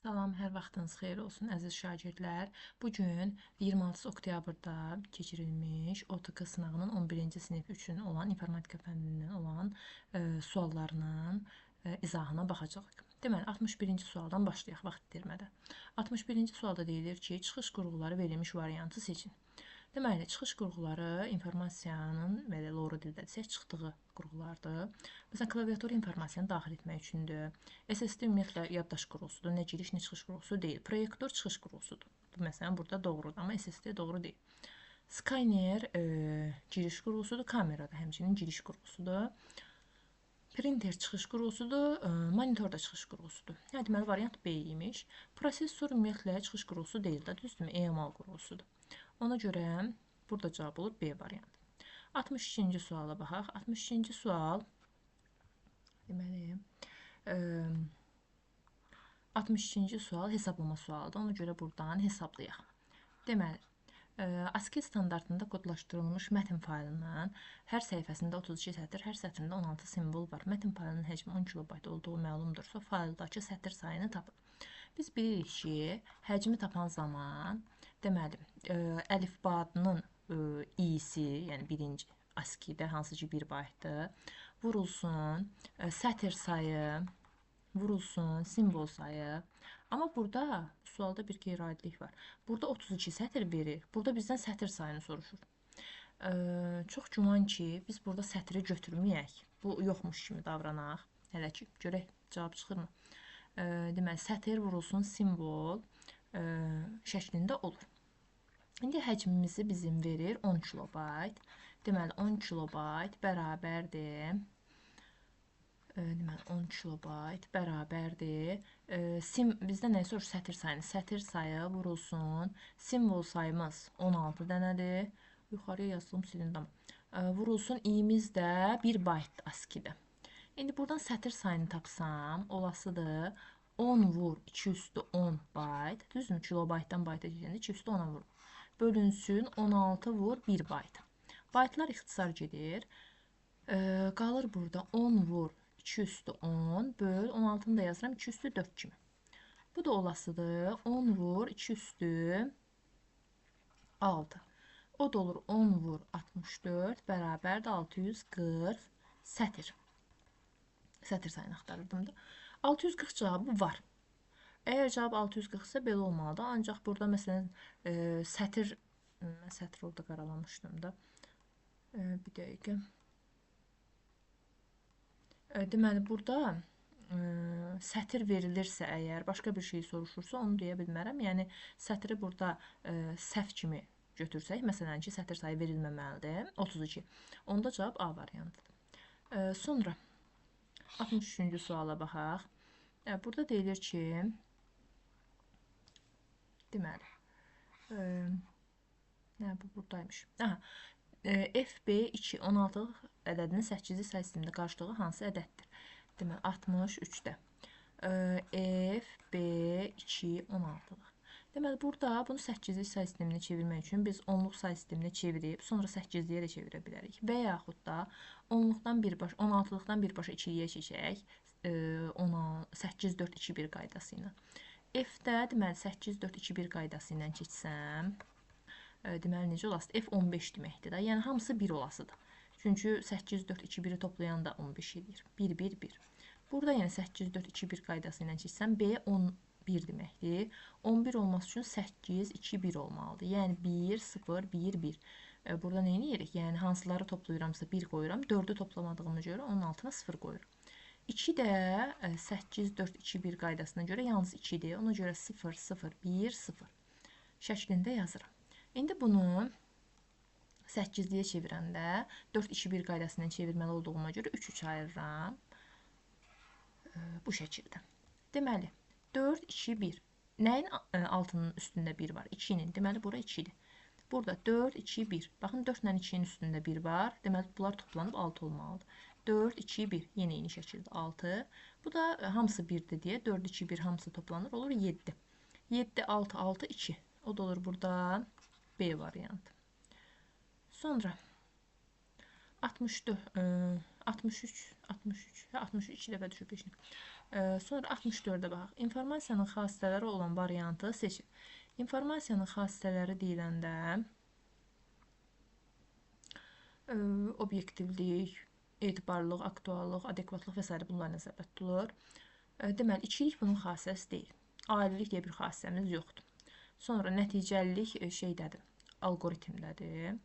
Salam, hər vaxtınız xeyir olsun, əziz şagirdlər. Bu gün 26 oktyabrda keçirilmiş OTK sınağının 11-ci sinif üçün olan informatika fənnindən olan suallarının izahına baxacağıq. Deməli, 61-ci sualdan başlayaq vaxt itirmədən. 61-ci sualda deyilir ki, çıxış qurğuları verilmiş variantı seçin. Deməli, çıxış qurğuları informasiyanın, belə loru dildə desək, çıxdığı qurğulardır. Məsələn, klaviatura informasiyanı daxil etmək üçündür. SSD ümumiyyətlə yaddaş qurğusudur, nə giriş, nə çıxış qurğusu deyil. Proyektor çıxış qurğusudur. Bu, məsələn, burada doğrudur, amma SSD doğru deyil. Skaner giriş qurğusudur, kamera da həmçinin giriş qurğusudur. Printer çıxış qurğusudur, monitor da çıxış qurğusudur. Yəni, deməli, variant B imiş. Prosesor ümumiyyətlə çıxış qurğusu deyil də, düzdürmü? Emal qurğusudur. Ona görə burada cavab olur B variantı. 62-ci suala baxaq. 62-ci sual, deməli, 62-ci sual hesablama sualıdır. Ona görə buradan hesablayaq. Deməli, ASCII standartında kodlaşdırılmış mətn faylının hər səhifəsində 32 sətir, hər sətrində 16 simvol var. Mətn faylının həcmi 10 kilobayt olduğu məlumdursa, fayldakı sətir sayını tapın. Biz bilirik ki, həcmi tapan zaman, deməli, əlifbadının i-si, yəni birinci ASCII-də hansı ki 1 baytdır, vurulsun, sətir sayı, vurulsun, simvol sayı. Amma burada sualda bir qeyri-adilik var. Burada 32 sətir verir. Burada bizdən sətir sayını soruşur. Çox güman ki, biz burada sətri götürməyək. Bu yoxmuş kimi davranaq. Hələ ki, görək cavab çıxırmı? Deməli, sətir vurulsun, simvol şəklində olur. İndi həcmimizi bizim verir 10 kilobayt. Deməli, 10 kilobayt bərabərdir. Deməli, 10 kilobayt bərabərdir. Bizdə nə soruşur? Sətir sayını. Sətir sayı vurulsun. Simvol sayımız 16 dənədir. Yuxarıya yazdığım silindi amma. Vurulsun i'miz də 1 bayt ASCII-də. İndi buradan sətir sayını tapsam, olasıdır 10 vur 2 üstü 10 bayt. Düzdürmü? Kilobaytdan bayta keçəndə 2 üstü 10-a vurur. Bölünsün 16 vur 1 bayt. Baytlar ixtisar gedir. Qalır burada 10 vur 2 üstü 10 böl 16-nı da yazıram 2 üstü 4 kimi. Bu da olasıdır. 10 vur 2 üstü 6. O da olur 10 vur 64 bərabərdir 640 sətir. Sətir sayını axtarırdım da. 640 cavabı var. Əgər cavab 640 isə belə olmalıdır. Ancaq burada məsələn sətir, mən sətir orada qaralamışdım da. Bir dəqiqə. Deməli, burada sətir verilirsə əgər, başqa bir şey soruşursa, onu deyə bilmərəm. Yəni, sətri burada səhv kimi götürsək, məsələn ki, sətir sayı verilməməlidir, 32. Onda cavab A variantıdır. Sonra 63-cü suala baxaq. Burada deyilir ki, deməli, nə, bu buradaymış. Aha, FB2 16 ədədinin 8-li say sistemində qarşılığı hansı ədəddir? Deməli, 63-də. FB2 16-lıq. Deməli, burada bunu 8-li say sisteminə çevirmək üçün biz 10-luq say sisteminə çevirib, sonra 8-liyə də çevirə bilərik. Və yaxud da 10-luqdan birbaşa, 16-lıqdan birbaşa 2-liyə keçək, 8, 4, 2, 1 qaydası ilə. F-də, deməli, 8, 4, 2, 1 qaydası ilə keçsəm, deməli, necə olasıdır? F 15 deməkdir də, yəni hamısı 1 olasıdır. Çünki 8, 4, 2, 1-i toplayan da 15 edir. 1, 1, 1. Burada yəni 8, 4, 2, 1 qaydası ilə keçsəm, B 11 deməkdir. 11 olması üçün 8, 2, 1 olmalıdır. Yəni 1, 0, 1, 1. Burada nə edirik? Yəni hansıları toplayıramsa 1 qoyuram. 4-ü toplamadığıma görə onun altına 0 qoyuram. 2 də 8, 4, 2, 1 qaydasına görə yalnız 2-dir. Ona görə 0, 0, 1, 0 şəklində yazıram. İndi bunu 8-liyə çevirəndə 4, 2, 1 qaydasından çevirməli olduğuma görə 3, 3 ayırıram. Bu şəkildə. Deməli, 4, 2, 1. Nəyin altının üstündə 1 var? 2-nin. Deməli, bura 2-dir. Burada 4, 2, 1. Baxın, 4 ilə 2-nin üstündə 1 var. Deməli, bunlar toplanıb 6 olmalıdır. 4, 2, 1. Yenə eyni şəkildə 6. Bu da hamısı 1-dir deyə 4, 2, 1 hamısı toplanır. Olur 7. 7, 6, 6, 2. O da olur burada B variantı. Sonra 64, 63, 63, 63 dəfə düşüb peşinə. Sonra 64-ə baxaq. İnformasiyanın xassələri olan variantı seçin. İnformasiyanın xassələri deyiləndə obyektivlik, etibarlılıq, aktuallıq, adekvatlıq və s. Bunlar nəzərdə tutulur. Deməli, ikilik bunun xassəsi deyil. Alilik deyə bir xassəmiz yoxdur. Sonra nəticəlilik şeydədir, alqoritmdədir.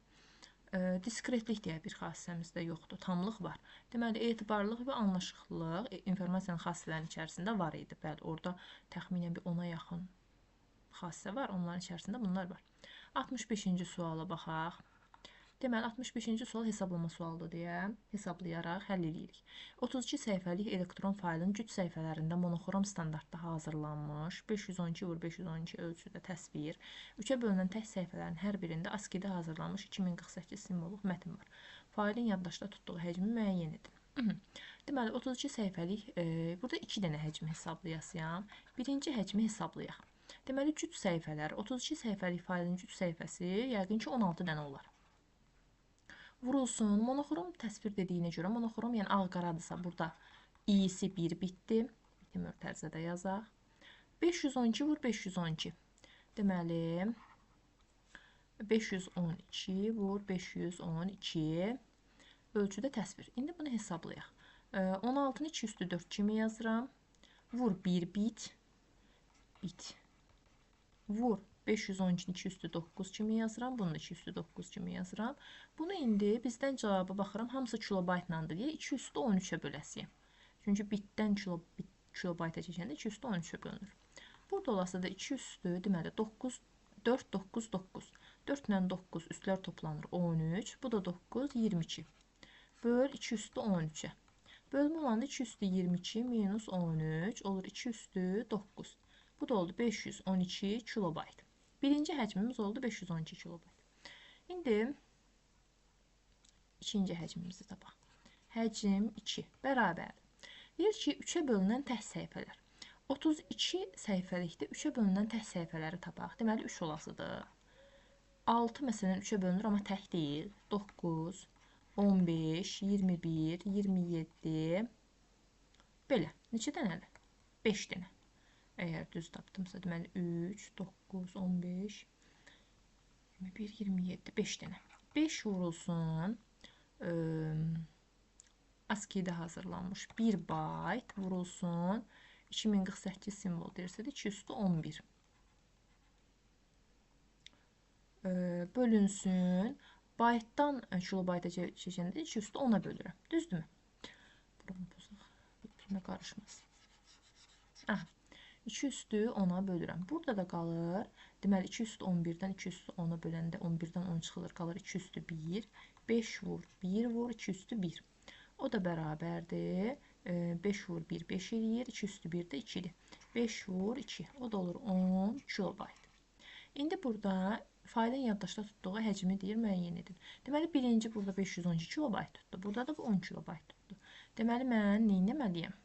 Diskretlik deyə bir xassəmiz də yoxdur, tamlıq var. Deməli, etibarlılıq və anlaşıqlılıq informasiyanın xassələrinin içərisində var idi. Bəli, orada təxminən bir 10-a yaxın xassə var, onların içərisində bunlar var. 65-ci suala baxaq. Deməli, 65-ci sual hesablama sualıdır deyə hesablayaraq həll edirik. 32 səhifəlik elektron faylın cüt səhifələrində monoxrom standartda hazırlanmış 512x512 ölçüdə təsvir, 3-ə bölünən tək səhifələrin hər birində ASCII-də hazırlanmış 2048 simvolluq mətn var. Faylın yaddaşda tutduğu həcmi müəyyən edin. Deməli, 32 səhifəlik, burada 2 dənə həcmi hesablayasıyam. Birinci həcmi hesablayaq. Deməli, cüt səhifələr, 32 səhifəlik faylın cüt səhifəsi yəqin ki, 16 dənə olar. Vurulsun, monoxrom təsvir dediyinə görə, monoxrom yəni ağ-qaradırsa burada i-si 1 bitdi. Bitim örtərzə də yazaq. 512 vur 512. Deməli, 512 vur 512 ölçüdə təsvir. İndi bunu hesablayaq. 16-nı 2 üstü 4 kimi yazıram. Vur 1 bit. Bit. Vur 512-ni 2 üstü 9 kimi yazıram. Bunu da 2 üstü 9 kimi yazıram. Bunu indi bizdən cavaba baxıram. Hamısı kilobaytlandır deyə 2 üstü 13-ə böləsiyəm. Çünki bitdən kilobayta keçəndə 2 üstü 13-ə bölünür. Burada olasa da 2 üstü, deməli 9, 4, 9, 9. 4 ilə 9 üstlər toplanır 13. Bu da 9, 22. Böl 2 üstü 13-ə. Bölmə olanda 2 üstü 22 minus 13 olur 2 üstü 9. Bu da oldu 512 kilobayt. Birinci həcmimiz oldu 512 kilobayt. İndi ikinci həcmimizi tapaq. Həcm 2 bərabərdir. Deyir ki, 3-ə bölünən tək səhifələr. 32 səhifəlikdə 3-ə bölünən tək səhifələri tapaq. Deməli, 3 olasıdır. 6 məsələn 3-ə bölünür, amma tək deyil. 9, 15, 21, 27. Belə. Neçə dənədir? 5 dənə. Əgər düz tapdımsa, deməli 3, 9, 15, 21, 27, 5 dənə. 5 vurulsun, ASCII-də hazırlanmış 1 bayt vurulsun, 2048 simvol deyirsə də 2 üstü 11. Bölünsün, baytdan kilobayta keçəndə 2 üstü 10-a bölürəm. Düzdürmü? Buranı pozaq, birbirine qarışmaz. Aha. 2 üstü 10-a bölürəm. Burada da qalır. Deməli, 2 üstü 11-dən 2 üstü 10-a böləndə 11-dən 10 çıxılır. Qalır 2 üstü 1. 5 vur, 1 vur, 2 üstü 1. O da bərabərdir. 5 vur 1, 5 eləyir. 2 üstü 1 də 2-dir. 5 vur 2. O da olur 10 kilobayt. İndi burada faylın yaddaşda tutduğu həcmi deyir, müəyyən edin. Deməli, birinci burada 512 kilobayt tutdu. Burada da bu 10 kilobayt tutdu. Deməli, mən nə etməliyəm?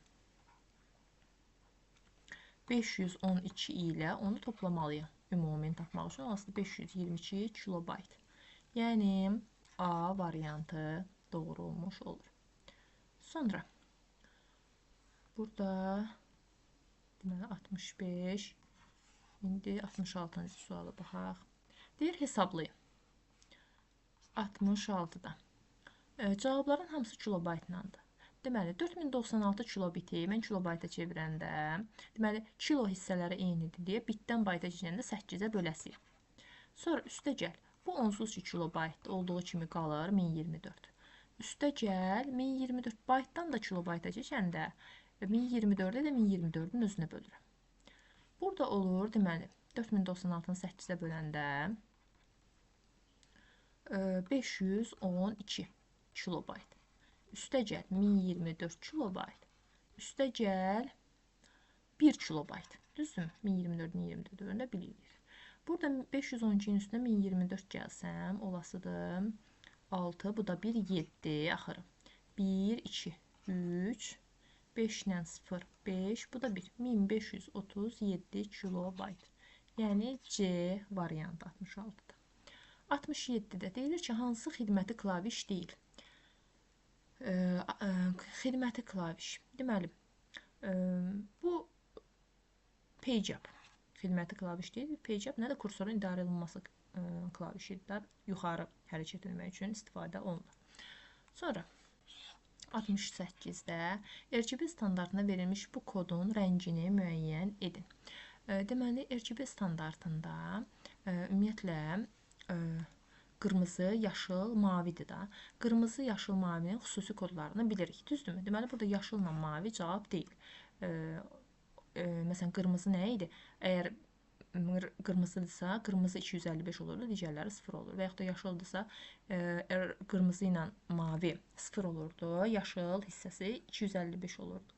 512 ilə onu toplamalıyam. Ümumini tapmaq üçün aslında 522 kilobayt. Yəni A variantı doğru olmuş olur. Sonra burada deməli 65, indi 66-cı suala baxaq. Deyir hesablayın. 66-da. Cavabların hamısı kilobaytlandır. Deməli, 4096 kilobiti mən kilobayta çevirəndə, deməli, kilo hissələri eynidir deyə bitdən bayta keçəndə 8-ə böləsiyəm. Sonra üstə gəl. Bu onsuz ki kilobayt olduğu kimi qalır 1024. Üstə gəl, 1024 baytdan da kilobayta keçəndə 1024-ə də 1024-ün özünə bölürəm. Burada olur, deməli, 4096-nı 8-ə böləndə 512 kilobayt. Üstə gəl 1024 kilobayt. Üstə gəl 1 kilobayt. Düzdürmü? 1024, 1024 böləndə 1 eləyir. Burada 512-nin üstünə 1024 gəlsəm, olasıdır 6, bu da 1, 7 axırı. 1, 2, 3, 5 ilə 0, 5, bu da 1. 1537 kilobayt. Yəni C variantı 66-da. 67-də deyilir ki, hansı xidməti klaviş deyil? Xidməti klaviş. Deməli, Bu page up xidməti klaviş deyil. Page up nədir? Kursorun idarə olunması klavişidir. Yuxarı hərəkət etmək üçün istifadə olunur. Sonra 68-də RGB standartına verilmiş bu kodun rəngini müəyyən edin. Deməli, RGB standartında ümumiyyətlə qırmızı, yaşıl, mavidir da. Qırmızı, yaşıl, mavinin xüsusi kodlarını bilirik. Düzdürmü? Deməli, burada yaşılla mavi cavab deyil. Məsələn, qırmızı nə idi? Əgər qırmızıdırsa, qırmızı 255 olurdu, digərləri 0 olur. Və yaxud da yaşıldırsa, qırmızı ilə mavi 0 olurdu, yaşıl hissəsi 255 olurdu.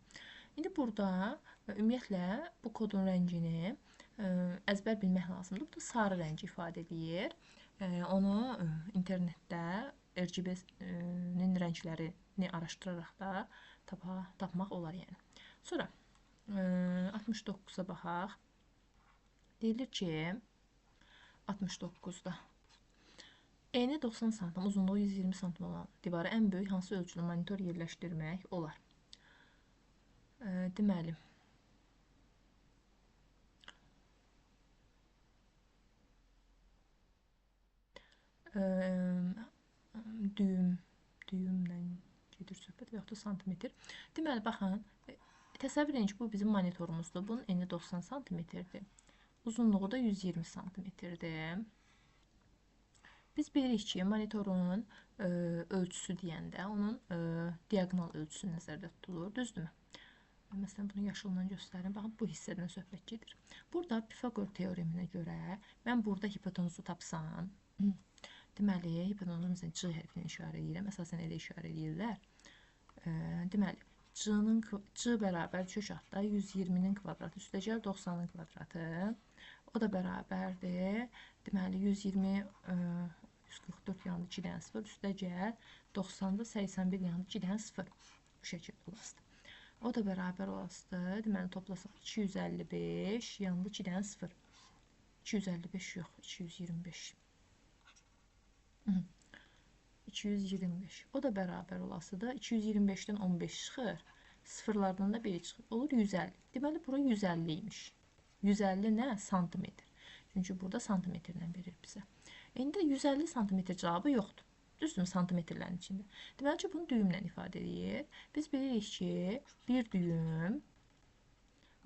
İndi burada ümumiyyətlə bu kodun rəngini əzbər bilmək lazımdır. Bu da sarı rəngi ifadə edir. Onu internetdə RGB-nin rənglərini araşdıraraq da tapmaq olar yəni. Sonra 69-a baxaq. Deyilir ki, 69-da eni 90 sm, uzunluğu 120 sm olan divara ən böyük hansı ölçülü monitor yerləşdirmək olar? Deməli, düyümlə gedir söhbət və yaxud da santimetr. Deməli, baxın, təsəvvür edin ki, bu bizim monitorumuzdur. Bunun eni 90 santimetrdir. Uzunluğu da 120 santimetrdir. Biz bilirik ki, monitorun ölçüsü deyəndə onun diaqonal ölçüsü nəzərdə tutulur, düzdürmü? Məsələn, bunu yaşılla göstərim. Baxın, bu hissədən söhbət gedir. Burada Pifaqor teoreminə görə mən burada hipotenuzu tapsam, deməli, hipotenuzu məsələn, C hərfinə işarə edirəm. Əsasən elə işarə edirlər. Deməli, C bərabər kök altda 120-nin kvadratı üstəgəl 90-ın kvadratı. O da bərabərdir. Deməli, 120, 144 yanında 2 dənə 0, üstəgəl 90-da 81 yanında 2 dənə 0. Bu şəkildə olasıdır. O da bərabər olasıdır. Deməli, toplasaq 255 yanında 2 dənə 0. 255 yox, 225. 225. O da bərabər olasıdır. 225-dən 15 çıxır. Sıfırlardan da 1 çıxır. Olur 150. Deməli, bura 150 imiş. 150 nə? Santimetr. Çünki burada santimetrlə verir bizə. İndi 150 santimetr cavabı yoxdur. Düzdürmü? Santimetrlərin içində. Deməli ki, bunu düyümlə ifadə edir. Biz bilirik ki, bir düyüm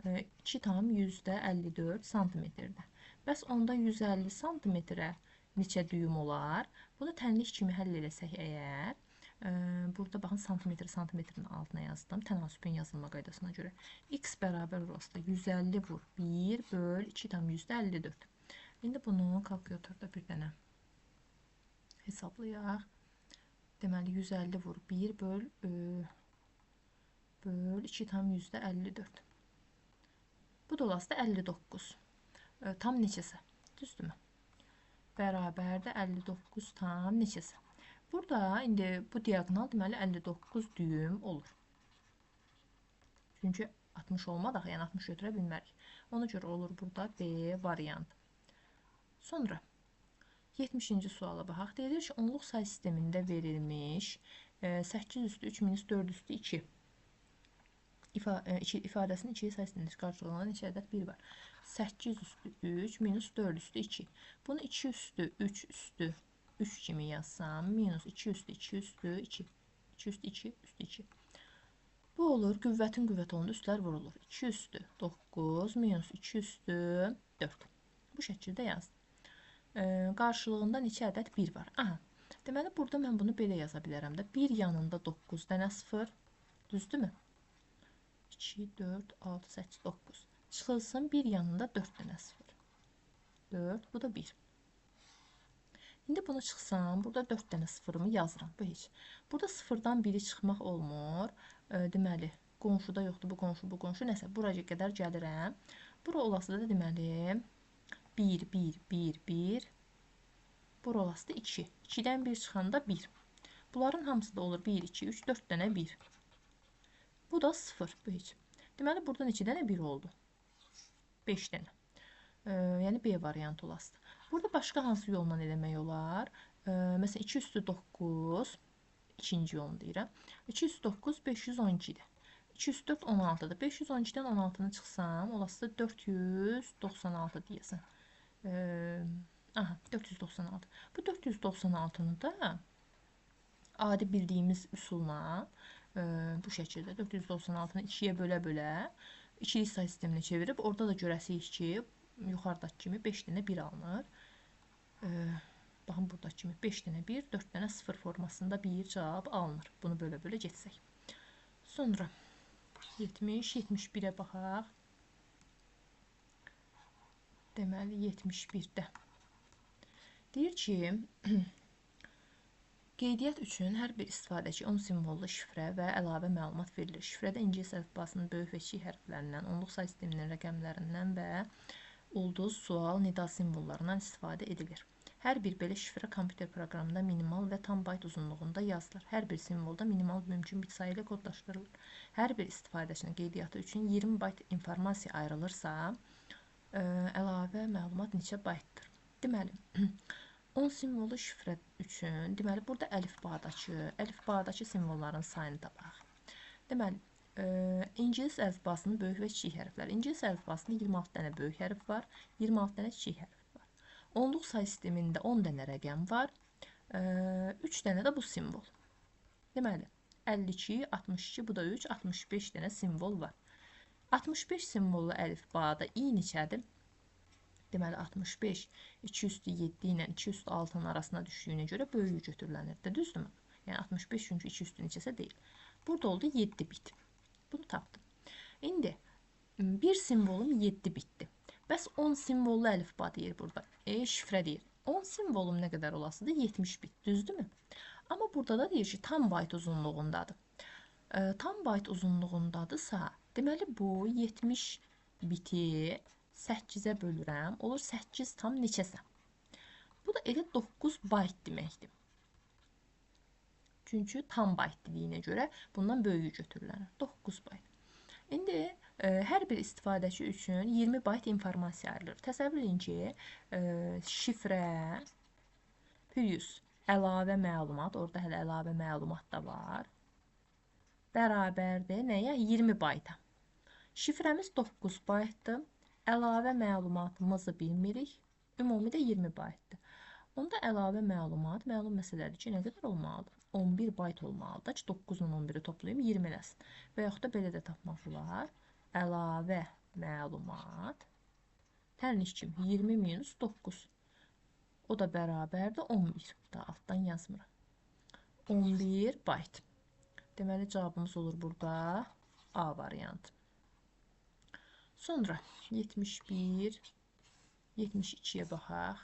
2,54 santimetrdir. Bəs onda 150 santimetrə neçə düyüm olar? Bunu tənlik kimi həll eləsək əgər, burada baxın, santimetr santimetrin altına yazdım. Tənasübün yazılma qaydasına görə. X bərabər olsa da 150 vur 1 böl 2,54. İndi bunu kalkulyatorda bir dənə hesablayaq. Deməli, 150 vur 1 böl 2,54. Bu da olası da 59. Tam neçəsə. Düzdürmü? Bərabərdir 59 tam neçəsə. Burada indi bu diaqonal deməli 59 düyüm olur. Çünki 60 olmadı, yəni 60 götürə bilmərik. Ona görə olur burada B variantı. Sonra 70-ci suala baxaq. Deyilir ki, onluq say sistemində verilmiş 8 üstü 3 minus 4 üstü 2 ifadəsinin 2 say sistemində qarşılığında neçə ədəd 1 var? 8 üstü 3 minus 4 üstü 2. Bunu 2 üstü 3 üstü 3 kimi yazsam, minus 2 üstü 2 üstü 2. 2 üstü 2 üstü 2. Bu olur, qüvvətin qüvvəti olanda üstlər vurulur. 2 üstü 9 minus 2 üstü 4. Bu şəkildə yazdım. Qarşılığında neçə ədəd 1 var? Aha. Deməli, burada mən bunu belə yaza bilərəm də. 1 yanında 9 dənə 0. Düzdürmü? 2, 4, 6, 8, 9. Çıxılsın 1 yanında 4 dənə 0. 4, bu da 1. İndi bunu çıxsam, burada 4 dənə sıfırımı yazıram. Bu heç. Burada sıfırdan 1-i çıxmaq olmur. Deməli, qonşuda yoxdur, bu qonşu, bu qonşu. Nəsə, buraya qədər gəlirəm. Bura olası da deməli, 1, 1, 1, 1. Bura olası da 2. 2-dən 1 çıxanda 1. Bunların hamısı da olur 1, 2, 3, 4 dənə 1. Bu da 0. Bu heç. Deməli, burada neçə dənə 1 oldu? 5 dənə. Yəni, B variantı olasıdır. Burada başqa hansı yolla eləmək olar? Məsələn, 2 üstü 9, ikinci yolunu deyirəm. 2 üstü 9, 512 idi. 2 üstü 4, 16-dır. 512-dən 16-nı çıxsam, olası da 496 deyəsən. Aha, 496. Bu 496-nı da adi bildiyimiz üsulla bu şəkildə 496-nı 2-yə bölə-bölə ikilik say sisteminə çevirib, orada da görəsiyik ki, yuxarıdakı kimi 5 dənə 1 alınır. Baxın, buradakı kimi 5 dənə 1, 4 dənə 0 formasında bir cavab alınır. Bunu bölə-bölə getsək. Sonra 70, 71-ə baxaq. Deməli, 71-də. Deyir ki, qeydiyyat üçün hər bir istifadəçi 10 simvollu şifrə və əlavə məlumat verilir. Şifrədə ingilis əlifbasının böyük və kiçik hərflərindən, onluq say sisteminin rəqəmlərindən və ulduz, sual, nida simvollarından istifadə edilir. Hər bir belə şifrə kompüter proqramında minimal və tam bayt uzunluğunda yazılır. Hər bir simvolda minimal mümkün bit sayı ilə kodlaşdırılır. Hər bir istifadəçinin qeydiyyatı üçün 20 bayt informasiya ayrılırsa, əlavə məlumat neçə baytdır? Deməli, 10 simvollu şifrə üçün, deməli, burada əlifbadakı simvolların sayını tapaq. Deməli, İngilis əlifbasının böyük və kiçik hərfləri. İngilis əlifbasında 26 dənə böyük hərf var, 26 dənə kiçik hərf var. Onluq say sistemində 10 dənə rəqəm var, 3 dənə də bu simvol. Deməli, 52, 62, bu da 3, 65 dənə simvol var. 65 simvollu əlifbada i neçədir? Deməli, 65, 2 üstü 7 ilə 2 üstü 6-nın arasına düşdüyünə görə böyüyü götürülənir də, düzdürmü? Yəni, 65 çünki 2 üstü neçəsə deyil. Burada oldu 7 bit. Bunu tapdım. İndi, bir simvolum 7 bitdir. Bəs 10 simvollu əlifba deyir burada. Şifrə deyir. 10 simvolum nə qədər olasıdır? 70 bit, düzdürmü? Amma burada da deyir ki, tam bayt uzunluğundadır. Tam bayt uzunluğundadırsa, deməli, bu 70 biti 8-ə bölürəm, olur 8 tam neçəsə. Bu da elə 9 bayt deməkdir. Çünki tam bayt dediyinə görə bundan böyüyü götürülənir. 9 bayt. İndi hər bir istifadəçi üçün 20 bayt informasiya ayrılır. Təsəvvür edin ki, şifrə plus əlavə məlumat, orada hələ əlavə məlumat da var, bərabərdir nəyə? 20 bayta. Şifrəmiz 9 baytdır. Əlavə məlumatımızı bilmirik. Ümumidə 20 baytdır. Onda əlavə məlumat, məlum məsələdir ki, nə qədər olmalıdır? 11 bayt olmalıdır ki, 9 ilə 11-i toplayım, 20 eləsin. Və yaxud da belə də tapmaq olar. Əlavə məlumat tənlik kimi 20 minus 9. O da bərabərdir 11. Daha altdan yazmıram. 11 bayt. Deməli, cavabımız olur burada A variantı. Sonra 71, 72-yə baxaq.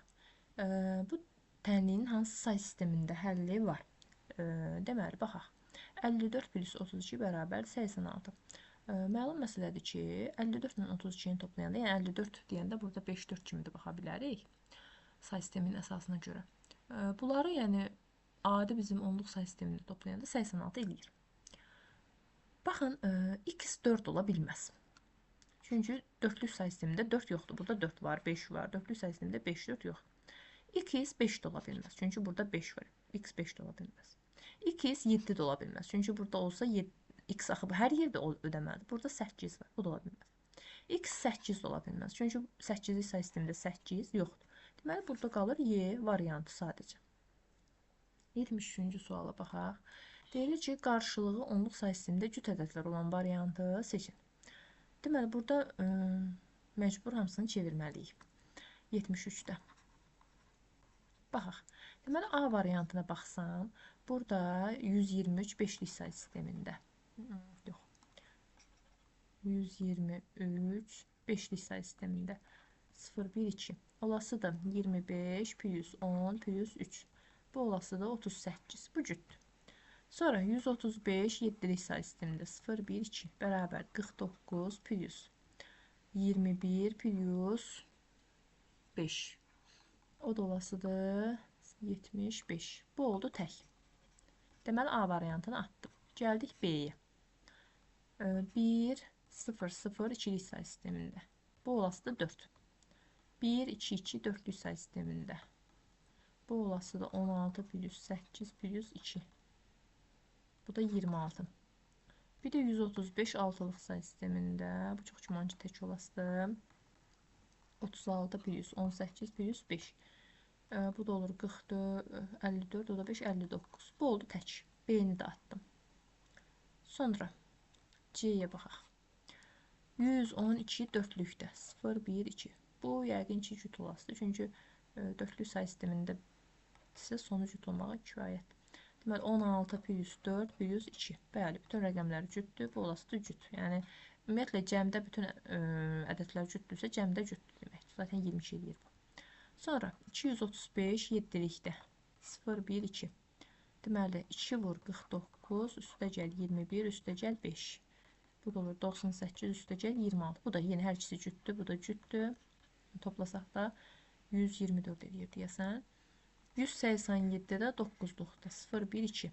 Bu tənliyin hansı say sistemində həlli var? Deməli, baxaq. 54 plus 32 bərabər 86. Məlum məsələdir ki, 54 ilə 32-ni toplayanda, yəni 54 deyəndə burada 5-4 kimi də baxa bilərik say sisteminin əsasına görə. Bunları, yəni, adi bizim onluq say sistemini toplayanda 86 eləyir. Baxın, x 4 ola bilməz. Çünki dörtlük say sistemində 4 yoxdur. Burada 4 var, 5 var. Dörtlük say sistemində 5, 4 yoxdur. X 5 də ola bilməz. Çünki burada 5 var. X 5 də ola bilməz. X 7 də ola bilməz. Çünki burada olsa X axı hər yerdə ödəməlidir. Burada 8 var. Bu da ola bilməz. X 8 də ola bilməz. Çünki 8-lik say sistemində 8 yoxdur. Deməli, burada qalır Y variantı sadəcə. 73-cü suala baxaq. Deyilir ki, qarşılığı onluq say sistemində cüt ədədlər olan variantı seçin. Deməli, burada məcbur hamısını çevirməliyik. 73-də. Baxaq. Deməli, A variantına baxsam, burada 123 beşlik say sistemində. Yox. 123 beşlik say sistemində. 0, 1, 2. Olası da 25 plus 10 plus 3. Bu olası da 38. Bu cütdür. Sonra 135 yeddilik say sistemində 0, 1, 2 bərabər 49 plus 21 plus 5. O da olasıdır 75. Bu oldu tək. Deməli, A variantını atdım. Gəldik B-yə. 1, 0, 0, ikilik say sistemində. Bu olasıdır 4. 1, 2, 2, dörtlük say sistemində. Bu olasıdır 16 plus 8 plus 2. Bu da 26. Bir də 135 altılıq say sistemində. Bu çox güman ki, tək olasıdır. 36 plus 18 plus 5. Bu da olur 44, 54, o da 5, 59. Bu oldu tək. B-ni də atdım. Sonra C-yə baxaq. 112 dörtlükdə. 0, 1, 2. Bu yəqin ki, cüt olasıdır. Çünki dörtlük say sistemində isə sonu cüt olmağa kifayətdir. Deməli, 16 plus 4 plus 2. Bəli, bütün rəqəmlər cütdür. Bu olasıdır cüt. Yəni, ümumiyyətlə, cəmdə bütün ədədlər cütdürsə, cəmdə cütdür deməkdir. Zaten 22 eləyir bu. Sonra 235 yeddilikdə. 0, 1, 2. Deməli, 2 vur 49, üstə gəl 21, üstə gəl 5. Bu da olur 98, üstə gəl 26. Bu da yenə hər ikisi cütdür, bu da cütdür. Toplasaq da 124 eləyir deyəsən. 187-də 9-luqda 0, 1, 2.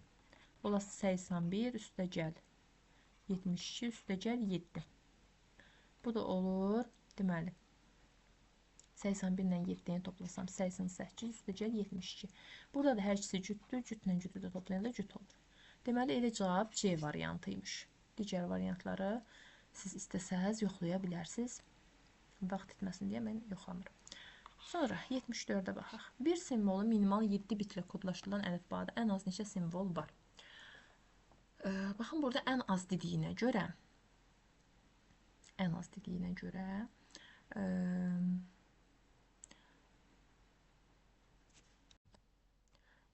Olası 81, üstə gəl 72, üstə gəl 7. Bu da olur, deməli, 81 ilə 7-ni toplasam 88, üstə gəl 72. Burada da hər ikisi cütdür, cütlə cütü də toplayanda cüt olur. Deməli, elə cavab C variantıymış. Digər variantları siz istəsəz yoxlaya bilərsiniz. Vaxt itməsin deyə mən yoxlamıram. Sonra 74-ə baxaq. Bir simvolu minimal 7 bitlə kodlaşdırılan əlifbada ən az neçə simvol var? Baxın, burada ən az dediyinə görə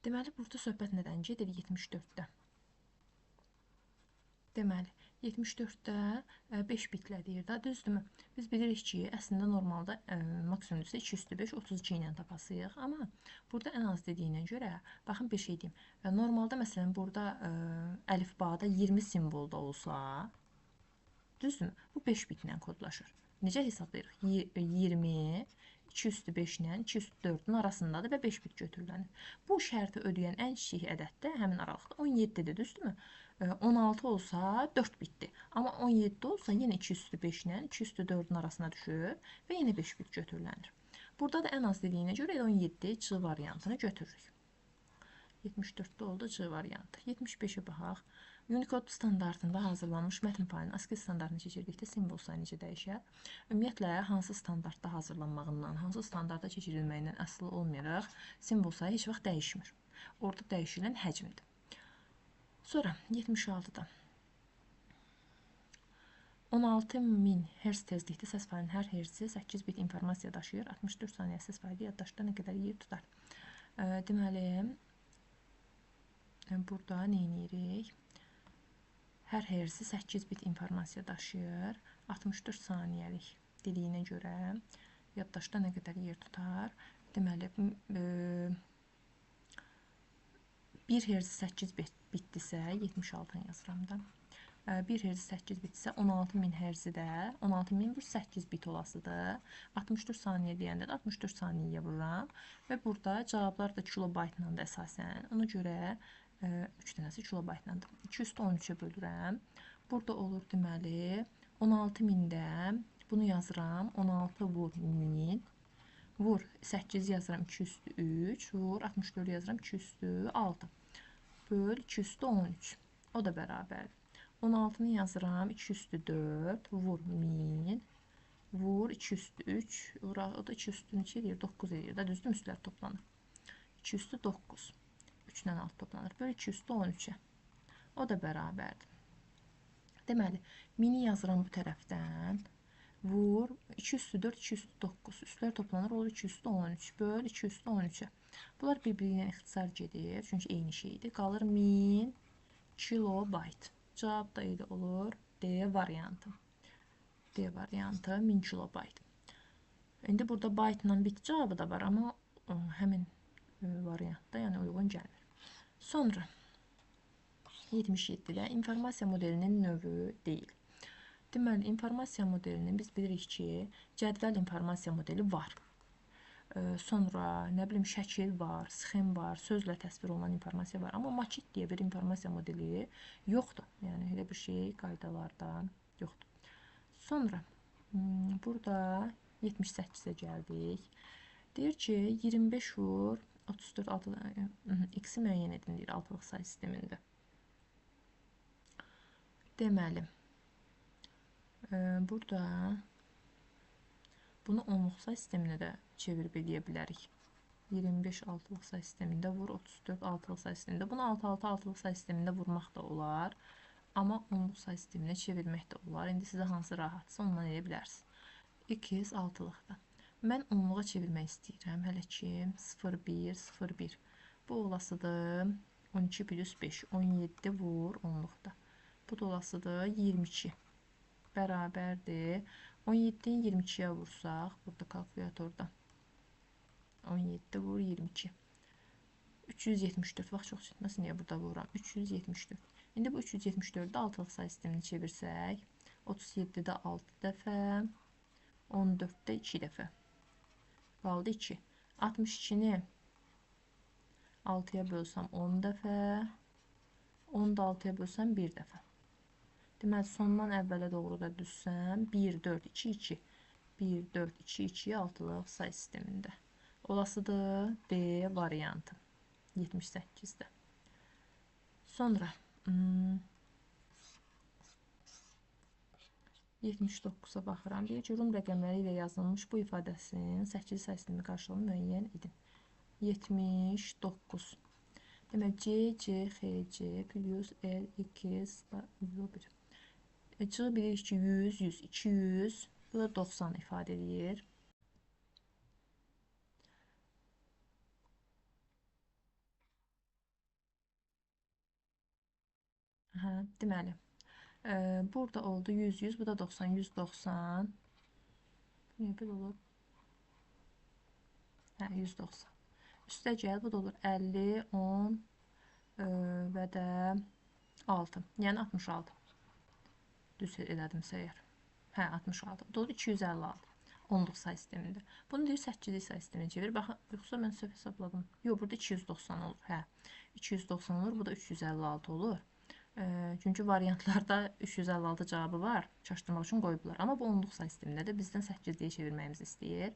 deməli, burada söhbət nədən gedir 74-də? Deməli, 74-də 5 bitlə deyir də, düzdürmü? Biz bilirik ki, əslində normalda maksimum isə 2 üstü 5, 32 ilə tapasıyıq. Amma burada ən az dediyinə görə, baxın bir şey deyim. Normalda, məsələn, burada əlifbada 20 simvol da olsa, düzdürmü? Bu 5 bitlə kodlaşır. Necə hesablayırıq? 20, 2 üstü 5 ilə 2 üstü 4-ün arasındadır və 5 bit götürülənir. Bu şərti ödəyən ən kiçik ədəd də həmin aralıqda 17-dir, düzdürmü? 16 olsa 4 bitdir. Amma 17 olsa yenə 2 üstü 5 ilə 2 üstü 4-ün arasına düşür və yenə 5 bit götürülənir. Burada da ən az dediyinə görə 17 C variantını götürürük. 74-də oldu C variantı. 75-ə baxaq. Unicode standartında hazırlanmış mətn faylının ASCII standartını keçirdikdə simvol sayı necə dəyişər? Ümumiyyətlə, hansı standartda hazırlanmağından, hansı standarta keçirilməyindən asılı olmayaraq simvol sayı heç vaxt dəyişmir. Orada dəyişilən həcmdir. Sonra 76-da 16.000 Hz tezlikdə səs faylının hər hertzi 8 bit informasiya daşıyır. 64 saniyə səs faylı yaddaşda nə qədər yer tutar? Deməli, burada nə edirik? Hər hertzi 8 bit informasiya daşıyır. 64 saniyəlik dediyinə görə yaddaşda nə qədər yer tutar? Deməli, 1 hertzi 8 bitdirsə, 76-nı yazıram da. 1 hertzi 8 bitdirsə, 16.000 hertzi də 16.000 vur 8 bit olasıdır. 64 saniyə deyəndə də 64 saniyəyə vururam. Və burada cavablar da kilobaytla da əsasən. Ona görə 3 dənəsi kilobaytlandır. 2 üstü 13-ə bölürəm. Burada olur deməli 16.000-də bunu yazıram. 16 vur 1000 vur 8 yazıram 2 üstü 3 vur 64 yazıram 2 üstü 6 böl 2 üstü 13. O da bərabərdir. 16-nı yazıram 2 üstü 4 vur 1000 vur 2 üstü 3 vur, o da 2 üstü neçə eləyir? 9 eləyir də, düzdür, üstlər toplanır. 2 üstü 9. 3 ilə 6 toplanır. Böl 2 üstü 13-ə. O da bərabərdir. Deməli, 1000-i yazıram bu tərəfdən. Vur 2 üstü 4, 2 üstü 9. Üstlər toplanır, olur 2 üstü 13. Böl 2 üstü 13-ə. Bunlar bir-birinə ixtisar gedir. Çünki eyni şeydir. Qalır 1000 kilobayt. Cavab da elə olur D variantı. D variantı 1000 kilobayt. İndi burada baytla bit cavabı da var, amma həmin variantda, yəni uyğun gəlmir. Sonra 77-də informasiya modelinin növü deyil. Deməli, informasiya modelinin biz bilirik ki, cədvəl informasiya modeli var. Sonra, nə bilim, şəkil var, sxem var, sözlə təsvir olunan informasiya var. Amma maket deyə bir informasiya modeli yoxdur. Yəni, elə bir şey qaydalarda yoxdur. Sonra, burada 78-ə gəldik. Deyir ki, 25 vur 34, 6, x-i müəyyən edin, deyir, altılıq say sistemində. Deməli, burada bunu onluq say sisteminə də çevirib eləyə bilərik. 25 altılıq say sistemində vur, 34 altılıq say sistemində. Bunu 6, 6 altılıq say sistemində vurmaq da olar. Amma onluq say sisteminə çevirmək də olar. İndi sizə hansı rahatsa ondan eləyə bilərsiniz. X altılıqda. Mən onluğa çevirmək istəyirəm. Hələ ki 0, 1, 0, 1. Bu olasıdır 12 plus 5, 17 vur onluqda. Bu da olasıdır 22. Bərabərdir. 17-ni 22-yə vursaq, burada kalkulyatorda 17 vur 22. 374. Vaxt çox çatmasın, niyə burada vururam? 374. İndi bu 374-də altılıq say sisteminə çevirsək, 37-də 6 dəfə, 14-də 2 dəfə. Qaldı 2. 62-ni 6-ya bölsəm 10 dəfə, 10-da 6-ya bölsəm 1 dəfə. Deməli, sondan əvvələ doğru da düzsəm, 1, 4, 2, 2. 1, 4, 2, 2 altılıq say sistemində. Olasıdır D variantı. 78-də. Sonra 79-a baxıram. Deyir ki, rum rəqəmləri ilə yazılmış bu ifadəsinin 8 say sistemi qarşılığını müəyyən edin. 79. Demək, C, C, X, C plus L, X, 1. C bilirik ki, 100, 100, 200, bu da 90 ifadə edir. Aha, deməli, burada oldu 100, 100, bu da 90, 190. Niyə belə olur? Hə, 190. Üstə gəl, bu da olur 50, 10 və də 6, yəni 66. Düz elədimsə əgər. Hə, 66. Bu da olur 256. Onluq say sistemində. Bunu deyir 8-lik say sisteminə çevir. Baxın, yoxsa mən səhv hesabladım. Yox, burada 290 olur. Hə, 290 olur, bu da 356 olur. Çünki variantlarda 356 cavabı var. Çaşdırmaq üçün qoyublar. Amma bu onluq say sistemində də bizdən 8-liyə çevirməyimizi istəyir.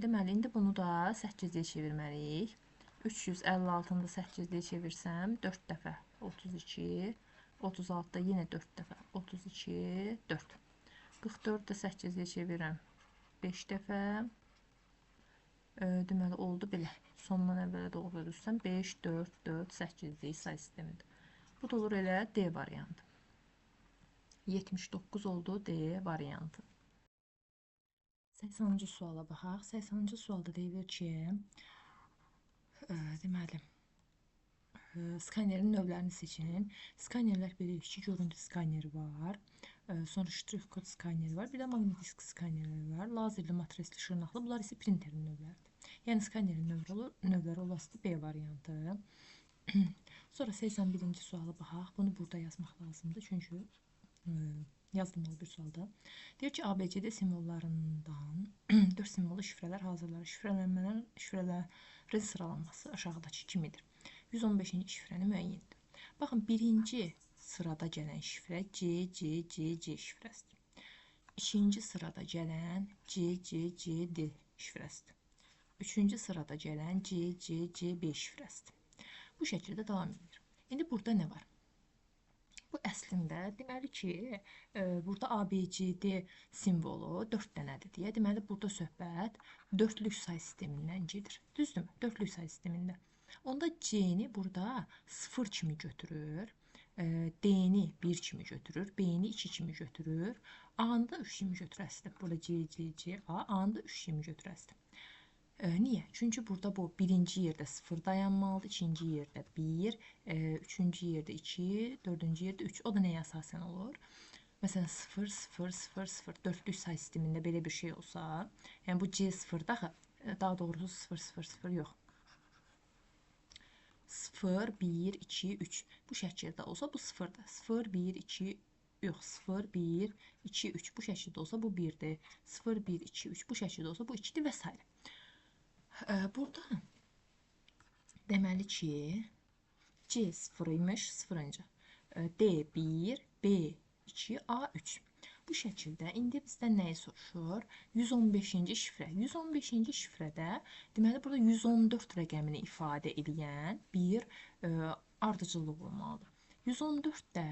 Deməli, indi bunu da 8-liyə çevirməliyik. 356-nı da 8-liyə çevirsəm 4 dəfə 32, 36-da yenə 4 dəfə 32, 4. 44-də də 8-liyə çevirəm 5 dəfə. Deməli, oldu belə. Sondan əvvələ doğru düzsəm 5, 4, 4, 8-lik say sistemində. Bu da olur elə D variantı. 79 oldu D variantı. 80-ci suala baxaq. 80-ci sualda deyilir ki, deməli, skanerin növlərini seçin. Skanerlər bilirik ki, görüntü skaneri var, sonra ştrix kod skaneri var, bir də maqnit disk skanerləri var, lazerli, matrisli, şırnaqlı, bunlar isə printerin növləridir. Yəni, skanerin növləri olasıdır B variantı. Sonra 81-ci suala baxaq. Bunu burada yazmaq lazımdır, çünki yazdırmalı bir sualda. Deyir ki, ABCD simvollarından 4 simvollu şifrələr hazırlanır. Şifrələrin sıralanması aşağıdakı kimidir. 115-ci şifrəni müəyyən edin. Baxın, birinci sırada gələn şifrə C, C, C, C şifrəsidir. İkinci sırada gələn C, C, C, D şifrəsidir. Üçüncü sırada gələn C, C, C, B şifrəsidir. Bu şəkildə davam edir. İndi burada nə var? Bu əslində deməli ki, burada A, B, C, D simvolu 4 dənədir deyə. Deməli, burada söhbət dörtlük say sistemindən gedir. Düzdürmü? Dörtlük say sistemində. Onda C-ni burada 0 kimi götürür, D-ni 1 kimi götürür, B-ni 2 kimi götürür, A-nı da 3 kimi götürəsidir. Burada C, C, C, A, A-nı da 3 kimi götürəsidir. Niyə? Çünki burada bu birinci yerdə 0 dayanmalıdır, ikinci yerdə 1, üçüncü yerdə 2, dördüncü yerdə 3. O da nəyə əsasən olur? Məsələn, 0, 0, 0, 0, dörtlük say sistemində belə bir şey olsa, yəni bu C 0-da axı, daha doğrusu 0, 0, 0 yox. 0, 1, 2, 3. Bu şəkildə olsa bu 0-dır. 0, 1, 2, yox, 0, 1, 2, 3. Bu şəkildə olsa bu 1-dir. 0, 1, 2, 3. Bu şəkildə olsa bu 2-dir və s. Burada deməli ki, C 0 imiş, 0-cı, D 1, B 2, A 3. Bu şəkildə indi bizdən nəyi soruşur? 115-ci şifrə. 115-ci şifrədə deməli burada 114 rəqəmini ifadə edən bir ardıcıllıq olmalıdır. 114 də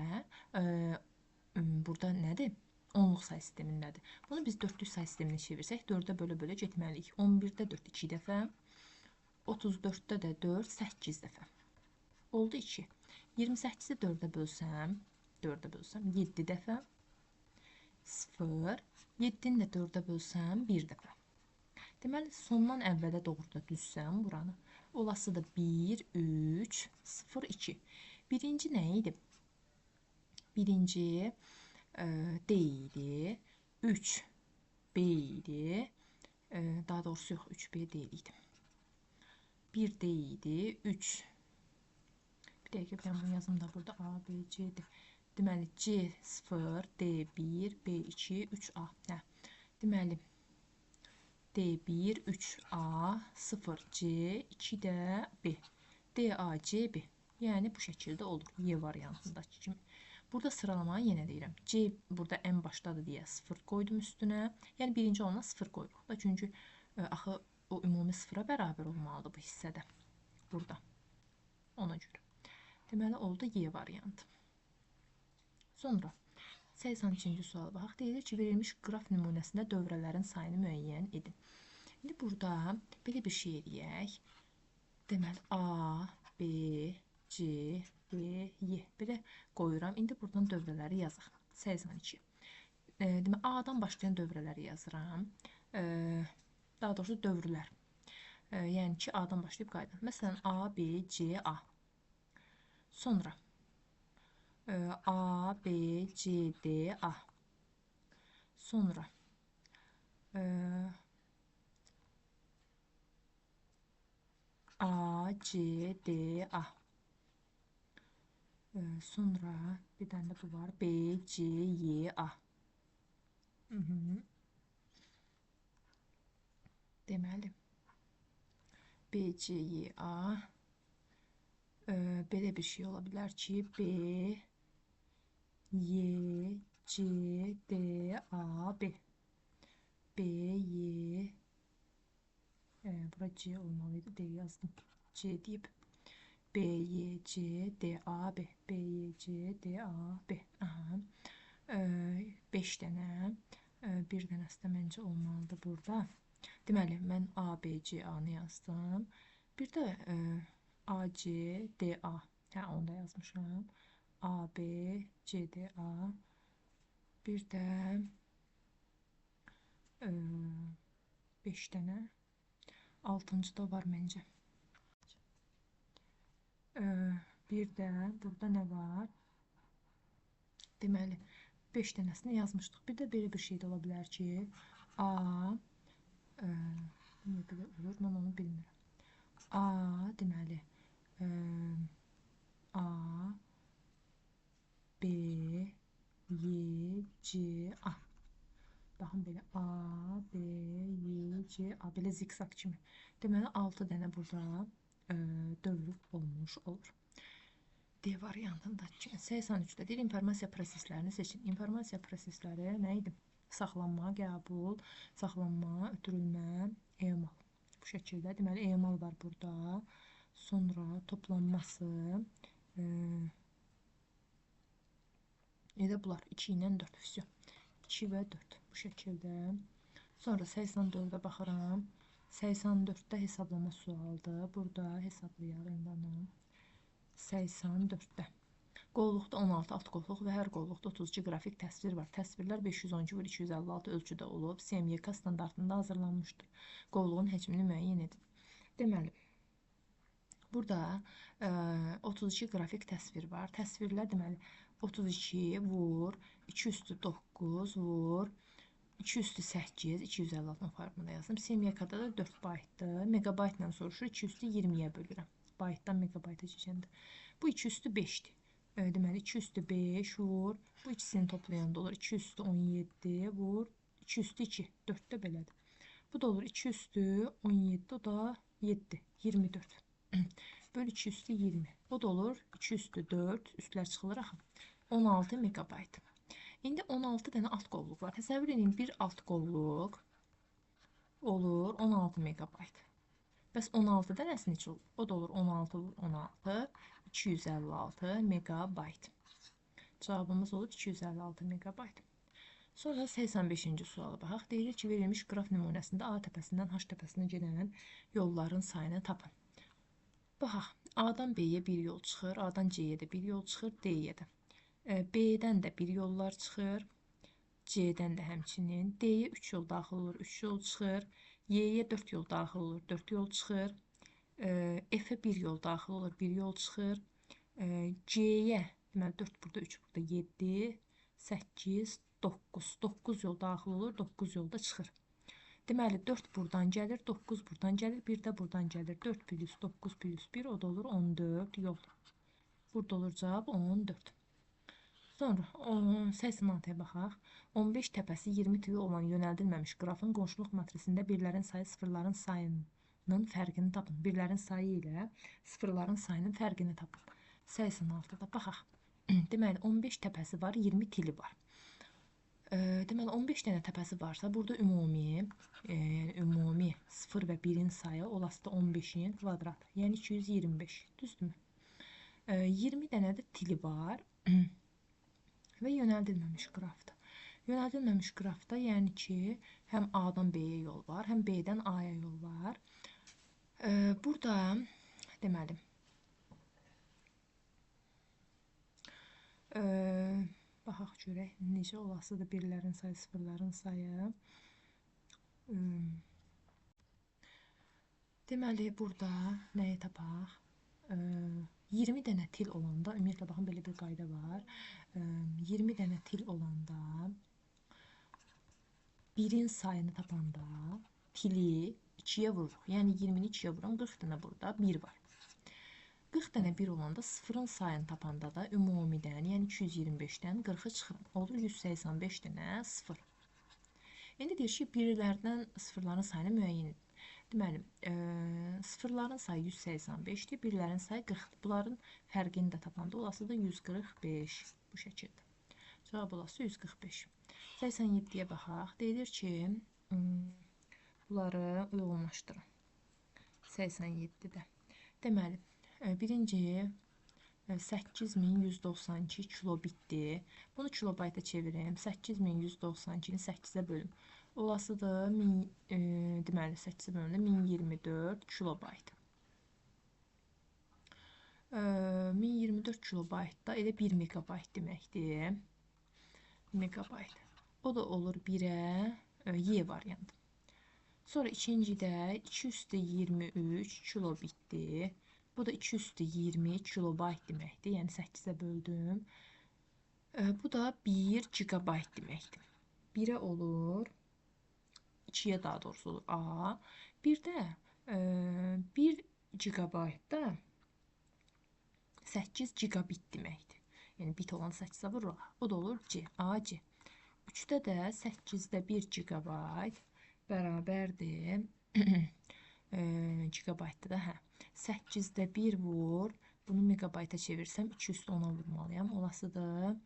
burada nədir? Onluq say sistemindədir. Bunu biz dördlük say sisteminə çevirsək, 4-ə bölə-bölə getməliyik. 11-də 4 2 dəfə, 34-də də 4 8 dəfə. Oldu 2. 28-i 4-ə bölsəm, 4-ə bölsəm 7 dəfə, 0, 7-ni də 4-ə bölsəm 1 dəfə. Deməli, sondan əvvələ doğru da düzsəm buranı. Olası da 1, 3, 0, 2. Birinci nə idi? Birinci D idi, 3 B idi, daha doğrusu yox, 3 B deyil idi. 1 D idi, 3. Bir dəqiqə, ben bunu yazım da burada. A, B, C, D. Deməli, C 0, D 1, B 2, 3A. Hə. Deməli, D1, 3A, 0, C, 2 də B. D, A, C, B. Yəni, bu şəkildə olur. Y variantındakı kimi. Burada sıralamanı yenə deyirəm. C burada ən başdadır deyə 0 qoydum üstünə. Yəni, birinci olana 0 qoyuruq da. Çünki axı o ümumi 0-a bərabər olmalıdır bu hissədə. Burada. Ona görə. Deməli, oldu Y variantı. Sonra 82-ci suala baxaq. Deyilir ki, verilmiş qraf nümunəsində dövrələrin sayını müəyyən edin. İndi burada belə bir şey eləyək. Deməli, A, B, C, D, Y. Belə qoyuram. İndi buradan dövrələri yazaq. 82. Deməli, A-dan başlayan dövrələri yazıram. Daha doğrusu dövrlər. Yəni ki, A-dan başlayıb qayıdan. Məsələn, A, B, C, A. Sonra A, B, C, D, A. Sonra A, C, D, A. Sonra bir dənə də bu var. B, C, Y, A. Deməli, B, C, Y, A. Belə bir şey ola bilər ki, B, Y, C, D, A, B. B, Y, bura C olmalıydı, D yazdım. C deyib. B, Y, C, D, A, B. B, Y, C, D, A, B. Aha. 5 dənə. Bir dənəsi də məncə olmalıdır burada. Deməli, mən A, B, C, A-nı yazdım. Bir də A, C, D, A. Hə, onu da yazmışam. A, B, C, D, A. Bir də 5 dənə. 6-cı da var məncə. Bir də burada nə var? Deməli, 5 dənəsini yazmışdıq. Bir də belə bir şey də ola bilər ki, A, niyə belə olur, mən onu bilmirəm. A, deməli, A, B, Y, C, A. Baxın belə A, B, Y, C, A. Belə zikzak kimi. Deməli, 6 dənə burada dövrü olmuş olur. D variantında 83-də deyir, informasiya proseslərini seçin. İnformasiya prosesləri nə idi? Saxlanma, qəbul, saxlanma, ötürülmə, emal. Bu şəkildə, deməli, emal var burada. Sonra toplanması. Elə bunlar 2 ilə 4. Vəsiyo. 2 və 4. Bu şəkildə. Sonra 84-ə baxıram. 84-də hesablama sualdır. Burada hesablayaq indi onu. 84-də. Qolluqda 16 alt qolluq və hər qolluqda 32 qrafik təsvir var. Təsvirlər 512 x 256 ölçüdə olub. CMYK standartında hazırlanmışdır. Qolluğun həcmini müəyyən edin. Deməli, burada 32 qrafik təsvir var. Təsvirlər deməli 32 vur, 2 üstü 9 vur, 2 üstü 8, 256 formunda yazdım. CMYK-da da 4 baytdır. Megabaytla soruşur, 2 üstü 20-yə bölürəm. Baytdan megabayta keçəndə. Bu 2 üstü 5-dir. Deməli, 2 üstü 5 vur. Bu ikisini toplayanda olur 2 üstü 17 vur. 2 üstü 2. 4 də belədir. Bu da olur 2 üstü 17, o da 7. 24. Böl 2 üstü 20. O da olur 2 üstü 4. Üstlər çıxılır axı. 16 megabayt. İndi 16 dənə alt qolluq var. Təsəvvür edin, bir alt qolluq olur 16 megabayt. Bəs 16 dənəsi neçə olur? O da olur 16 vur 16, 256 megabayt. Cavabımız olur 256 meqabayt. Sonra 85-ci suala baxaq. Deyilir ki, verilmiş qraf nümunəsində A təpəsindən H təpəsinə gedən yolların sayını tapın. Baxaq, A-dan B-yə bir yol çıxır, A-dan C-yə də bir yol çıxır, D-yə də. B-dən də bir yollar çıxır, C-dən də həmçinin. D-yə 3 yol daxil olur, 3 yol çıxır. Y-yə 4 yol daxil olur, 4 yol çıxır. F-ə 1 yol daxil olur, 1 yol çıxır. C-yə, deməli 4 burada, 3 burada, 7, 8, 9. 9 yol daxil olur, 9 yolda çıxır. Deməli, 4 buradan gəlir, 9 buradan gəlir, 1 də buradan gəlir. 4 plus 9 plus 1, o da olur 14 yol. Burada olur cavab 14. Sonra 86-ya baxaq. 15 təpəsi 20 tüyü olan yönəldilməmiş qrafın qonşuluq matrisində birlərin sayı sıfırların sayının fərqini tapın. Birlərin sayı ilə sıfırların sayının fərqini tapın. 86-da baxaq. Deməli, 15 təpəsi var, 20 tili var. Deməli, 15 dənə təpəsi varsa, burada ümumi, yəni ümumi 0 və 1-in sayı olası da 15-in kvadratı, yəni 225, düzdürmü? 20 dənə də tili var və yönəldilməmiş qrafdır. Yönəldilməmiş qrafda, yəni ki, həm A-dan B-yə yol var, həm B-dən A-ya yol var. Burada, deməli, baxaq görək, necə olasıdır birlərin sayı, sıfırların sayı. Deməli, burada nəyi tapaq? 20 dənə til olanda, ümumiyyətlə, baxın, belə bir qayda var. 20 dənə til olanda, birin sayını tapanda tili 2-yə vururuq. Yəni, 20-ni 2-yə vururam, 40 dənə burada 1 var. 40 dənə 1 olanda sıfırın sayını tapanda da ümumidən, yəni 225-dən 40-ı çıxıram. Olur 185 dənə sıfır. İndi deyir ki, birlərdən sıfırların sayını müəyyən edin. Deməli, sıfırların sayı 185-dir, birlərin sayı 40-dır. Bunların fərqini də tapanda olası da 145 bu şəkildə. Cavab olası 145. 87-yə baxaq. Deyilir ki, bunları uyğunlaşdırın. 87-də. Deməli, birinci 8192 kilobitdir. Bunu kilobayta çevirim. 8192-ni 8-ə bölüm. Olasıdır, deməli, 8-ə bölümdə 1024 kilobayt. 1024 kilobayt da elə 1 megabayt deməkdir. Megabayt. O da olur 1-ə Y variantı. Sonra ikincidə 223 kilobitdir. Bu da 220 kilobayt deməkdir. Yəni 8-ə böldüm. Bu da 1 gigabayt deməkdir. 1-ə olur, 2-yə daha doğrusu olur A. Bir də 1 gigabaytda 8 gigabit deməkdir. Yəni bit olan 8-ə vururuq. O da olur C, A, C. 3-də də 8-də 1 gigabayt bərabərdir. Gigabaytda da, hə. 8-də 1 vur. Bunu megabayta çevirsəm 210-a vurmalıyam. Olasıdır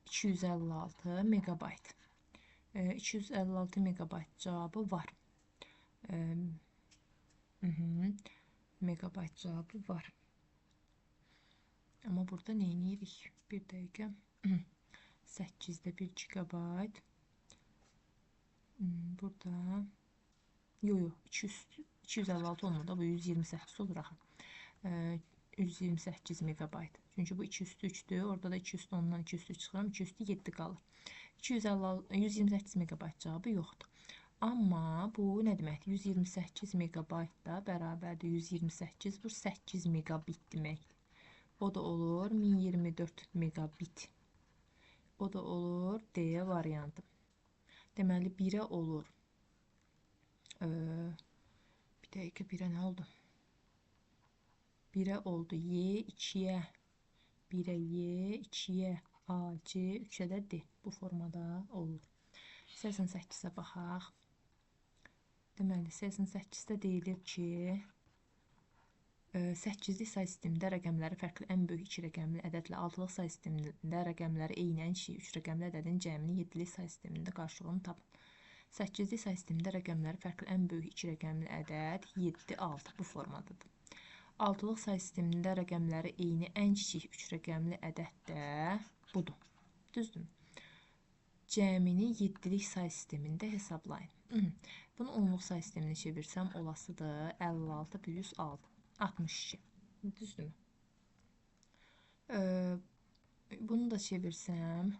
256 megabayt. 256 megabayt cavabı var. Megabayt cavabı var. Amma burada nə edirik? Bir dəqiqə. 8-də 1 gigabayt. Burada yox, yox, 256 olmur da, bu 128 olur axı. 128 megabayt. Çünki bu 203-dür. Orada da 210-dan 203 çıxıram, 207 qalır. 128 megabayt cavabı yoxdur. Amma bu nə deməkdir? 128 megabayt da bərabərdir 128 vur 8 megabit deməkdir. O da olur 1024 megabit. O da olur D variantı. Deməli, 1-ə olur. Bir dəqiqə, 1-ə nə oldu? 1-ə oldu Y, 2-yə. 1-ə Y, 2-yə A, C, 3-ə də D. Bu formada olur. 88-ə baxaq. Deməli, 88-də deyilir ki, 8-lik say sistemində rəqəmləri fərqli ən böyük 2 rəqəmli ədədlə 6-lıq say sistemində rəqəmləri eynən 3 rəqəmli ədədin cəmini 7-lik say sistemində qarşılığını tapın. 8-lik say sistemində rəqəmləri fərqli ən böyük 2 rəqəmli ədəd 7, 6 bu formadadır. 6-lıq say sistemində rəqəmləri eyni ən kiçik 3 rəqəmli ədəd də budur. Düzdürmü? Cəmini 7-lik say sistemində hesablayın. Bunu onluq say sisteminə çevirsəm olasıdır 56 plus 6, 62. Düzdürmü? Bunu da çevirsəm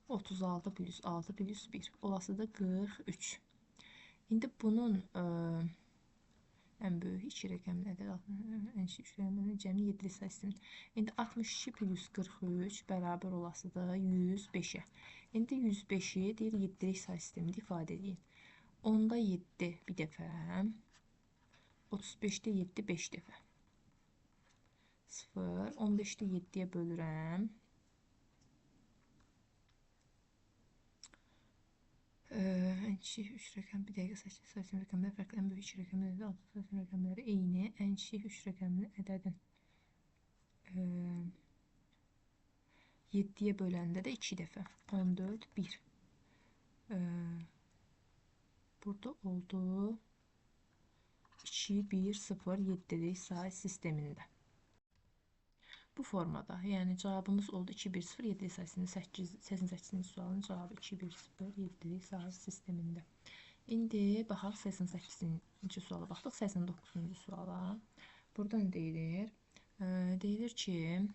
36 plus 6 plus 1 olasıdır 43. İndi bunun ən böyük 2 rəqəmli ədəd, ən kiçik 3 rəqəmli ədəd cəmi 7-lik say sistemində. İndi 62 plus 43 bərabər olasıdır 105-ə. İndi 105-i deyir 7-lik say sistemində ifadə edin. 10-da 7 bir dəfə, 35-də 7 5 dəfə. 0, 15-də 7-yə bölürəm. Ən kiçik 3 rəqəm, bir dəqiqə say sistemi rəqəmləri fərqli, ən böyük 2 rəqəmli ədəd, 6 say sistemi rəqəmləri eyni, ən kiçik 3 rəqəmli ədədin 7-yə böləndə də 2 dəfə, 14, 1. Burada oldu 2, 1, 0, 7-lik say sistemində. Bu formada, yəni cavabımız oldu 2, 1, 0, 7-lik say sistemində 88-ci sualın cavabı 2, 1, 0, 7-lik say sistemində. İndi baxaq 88-ci suala baxdıq, 89-cu suala. Buradan deyilir, deyilir ki,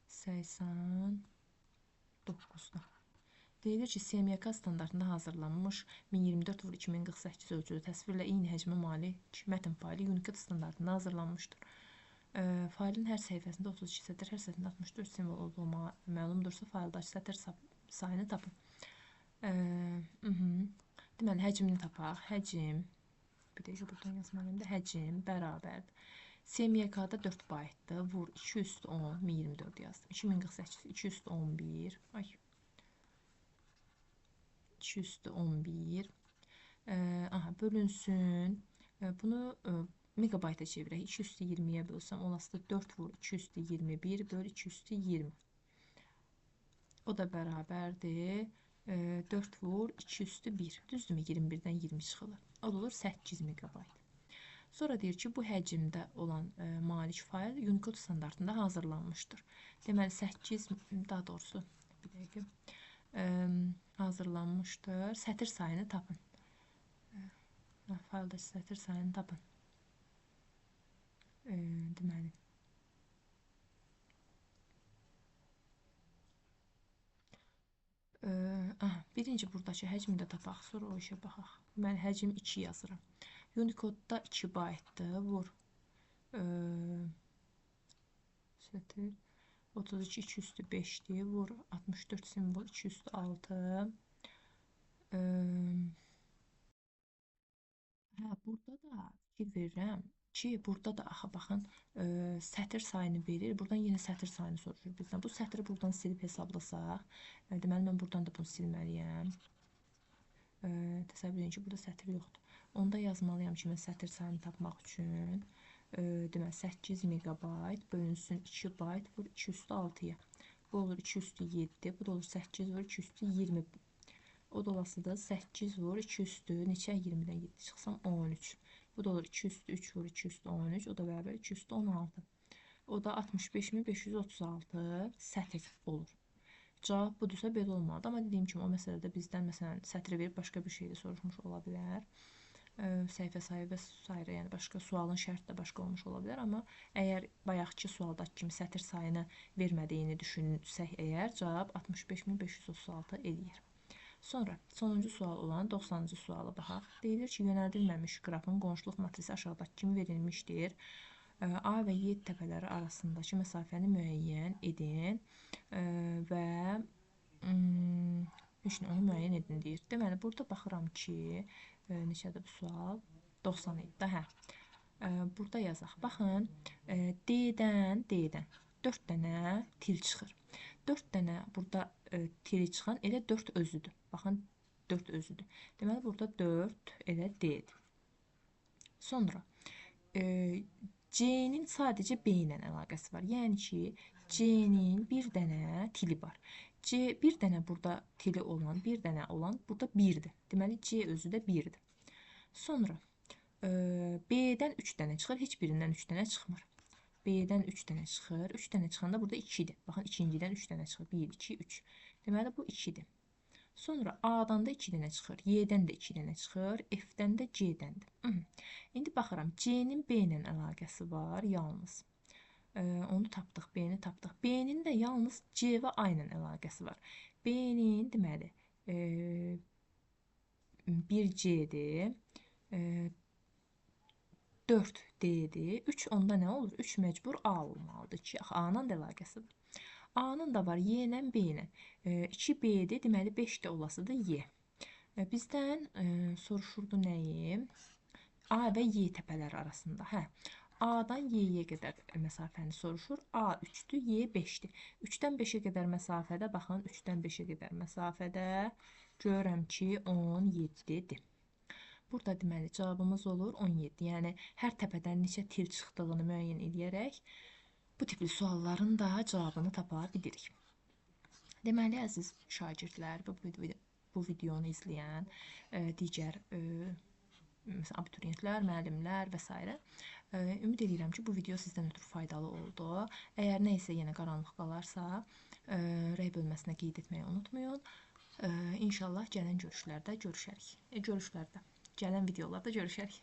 89-da. Deyilir ki, CMYK standartında hazırlanmış 1024x2048 ölçülü təsvirlə eyni həcmə malik mətn faylı Unicode standartında hazırlanmışdır. Faylın hər səhifəsində 32 sətr, hər sətrində 64 simvol olduğu məlumdursa, fayldakı sətr sayını tapın. Deməli, həcmini tapaq. Həcm, bir dəqiqə buradan yazmalıyım da, həcm bərabərdir. CMYK-da 4 baytdır. Vur 2 üstü 10, 1024 yazdım. 2048, 2 üstü 11. Ay. 2 üstü 11. Aha, bölünsün. Bunu megabayta çevirək. 2 üstü 20-yə bölsəm, olasıdır 4 vur 2 üstü 21 böl 2 üstü 20. O da bərabərdir. 4 vur 2 üstü 1. Düzdürmü? 21-dən 20 çıxılır. O da olur 8 megabayt. Sonra deyir ki, bu həcmdə olan malik fayl Unicode standartında hazırlanmışdır. Deməli, 8, daha doğrusu, bir dəqiqə, hazırlanmışdır. Sətir sayını tapın. Faylda sətir sayını tapın. Deməli. Aha, birinci buradakı həcmi də tapaq, sonra o işə baxaq. Deməli, həcm 2 yazıram. Unicode-da 2 baytdır. Vur. Sətir 32, 2 üstü 5-dir. Vur 64 simvol 2 üstü 6. Hə, burada da fikir verirəm ki, burada da axı baxın, sətir sayını verir. Buradan yenə sətir sayını soruşur bizdən. Bu sətri buradan silib hesablasaq, deməli, mən buradan da bunu silməliyəm. Təsəvvür edin ki, burada sətir yoxdur. Onda yazmalıyam ki, mən sətir sayını tapmaq üçün, deməli, 8 megabayt bölünsün 2 bayt vur 2 üstü 6-ya. Bu olur 2 üstü 7, bu da olur 8 vur 2 üstü 20. O da olasıdır 8 vur 2 üstü, neçə? 20-dən 7 çıxsam 13. Bu da olur 2 üstü 3 vur 2 üstü 13, o da bərabər 2 üstü 16. O da 65536 sətir olur. Cavab budursa belə olmalıdır. Amma dediyim kimi o məsələdə bizdən məsələn sətri verib başqa bir şey də soruşmuş ola bilər. Səhifə sayı və sairə, yəni başqa sualın şərti də başqa olmuş ola bilər. Amma əgər bayaqki sualdakı kimi sətir sayını vermədiyini düşünsək əgər, cavab 65536 eləyir. Sonra sonuncu sual olan 90-cı suala baxaq. Deyilir ki, yönəldilməmiş qrafın qonşuluq matrisi aşağıdakı kimi verilmişdir. A və Y təpələri arasındakı məsafəni müəyyən edin və onu müəyyən edin deyir. Deməli, burada baxıram ki, neçədir bu sual? 90 idi də, hə. Burada yazaq. Baxın, D-dən 4 dənə til çıxır. 4 dənə burada tili çıxan elə 4 özüdür. Baxın, 4 özüdür. Deməli, burada 4 elə D-dir. Sonra, C-nin sadəcə B ilə əlaqəsi var. Yəni ki, C-nin bir dənə tili var. C, bir dənə burada tili olan, bir dənə olan burada 1-dir. Deməli, C özü də 1-dir. Sonra, B-dən 3 dənə çıxır, heç birindən 3 dənə çıxmır. B-dən 3 dənə çıxır. 3 dənə çıxanda burada 2-dir. Baxın, ikincidən 3 dənə çıxır. 1, 2, 3. Deməli, bu 2-dir. Sonra A-dan da 2 dənə çıxır. Y-dən də 2 dənə çıxır. F-dən də C-dən də. İndi baxıram, C-nin B ilə əlaqəsi var yalnız. Onu tapdıq, B-ni tapdıq. B-nin də yalnız C və A ilə əlaqəsi var. B-nin, deməli, 1 C-dir, 4 D-dir. 3 onda nə olur? 3 məcbur A olmalıdır ki, axı A-nın da əlaqəsi var. A-nın da var Y ilə B ilə. 2 B-dir, deməli 5 də olasıdır Y. Bizdən soruşurdu nəyi? A və Y təpələri arasında. Hə. A-dan Y-yə qədər məsafəni soruşur. A 3-dür, Y 5-dir. 3-dən 5-ə qədər məsafədə, baxın, 3-dən 5-ə qədər məsafədə görürəm ki, 17-dir. Burada deməli cavabımız olur 17. Yəni, hər təpədən neçə til çıxdığını müəyyən edərək bu tipli sualların da cavabını tapa bilirik. Deməli, əziz şagirdlər, bu videonu izləyən digər məsələn, abituriyentlər, müəllimlər və s. Ümid edirəm ki, bu video sizdən ötürü faydalı oldu. Əgər nə isə yenə qaranlıq qalarsa, rəy bölməsinə qeyd etməyi unutmayın. İnşallah gələn görüşlərdə görüşərik. Gələn videolarda görüşərik.